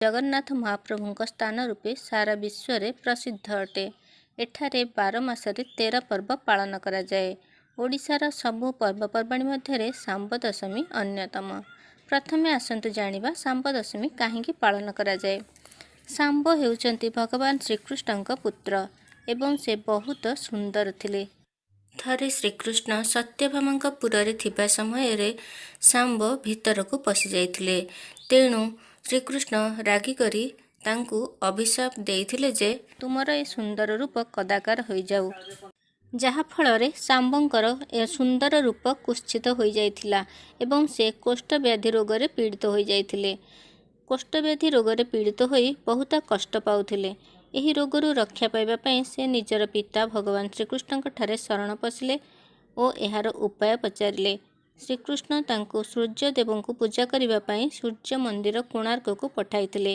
ଜଗନ୍ନାଥ ମହାପ୍ରଭୁଙ୍କ ସ୍ଥାନ ରୂପେ ସାରା ବିଶ୍ୱରେ ପ୍ରସିଦ୍ଧ ଅଟେ। ଏଠାରେ 12 ମାସରେ 13 ପର୍ବ ପାଳନ କରାଯାଏ। ଓଡ଼ିଶାର ସବୁ ପର୍ବପର୍ବାଣି ମଧ୍ୟରେ ଶାମ୍ବ ଦଶମୀ ଅନ୍ୟତମ। ପ୍ରଥମେ ଆସନ୍ତୁ ଜାଣିବା ଶାମ୍ବ ଦଶମୀ କାହିଁକି ପାଳନ କରାଯାଏ। ଶାମ୍ବ ହେଉଛନ୍ତି ଭଗବାନ ଶ୍ରୀକୃଷ୍ଣଙ୍କ ପୁତ୍ର ଏବଂ ସେ ବହୁତ ସୁନ୍ଦର ଥିଲେ। ଥରେ ଶ୍ରୀକୃଷ୍ଣ ସତ୍ୟଭାମାଙ୍କ ପୁରରେ ଥିବା ସମୟରେ ଶାମ୍ବ ଭିତରକୁ ପଶିଯାଇଥିଲେ। ତେଣୁ ଶ୍ରୀକୃଷ୍ଣ ରାଗିକରି ତାଙ୍କୁ ଅଭିଶାପ ଦେଇଥିଲେ ଯେ ତୁମର ଏ ସୁନ୍ଦର ରୂପ କଦାକାର ହୋଇଯାଉ, ଯାହାଫଳରେ ଶାମ୍ବଙ୍କର ଏ ସୁନ୍ଦର ରୂପ କୁତ୍ସିତ ହୋଇଯାଇଥିଲା ଏବଂ ସେ କୋଷ୍ଠବ୍ୟାଧି ରୋଗରେ ପୀଡ଼ିତ ହୋଇଯାଇଥିଲେ। କୋଷ୍ଠବ୍ୟାଧି ରୋଗରେ ପୀଡ଼ିତ ହୋଇ ବହୁତ କଷ୍ଟ ପାଉଥିଲେ। ଏହି ରୋଗରୁ ରକ୍ଷା ପାଇବା ପାଇଁ ସେ ନିଜର ପିତା ଭଗବାନ ଶ୍ରୀକୃଷ୍ଣଙ୍କ ଠାରେ ଶରଣ ପଶିଲେ ଓ ଏହାର ଉପାୟ ପଚାରିଲେ। ଶ୍ରୀକୃଷ୍ଣ ତାଙ୍କୁ ସୂର୍ଯ୍ୟଦେବଙ୍କୁ ପୂଜା କରିବା ପାଇଁ ସୂର୍ଯ୍ୟ ମନ୍ଦିର କୋଣାର୍କକୁ ପଠାଇଥିଲେ।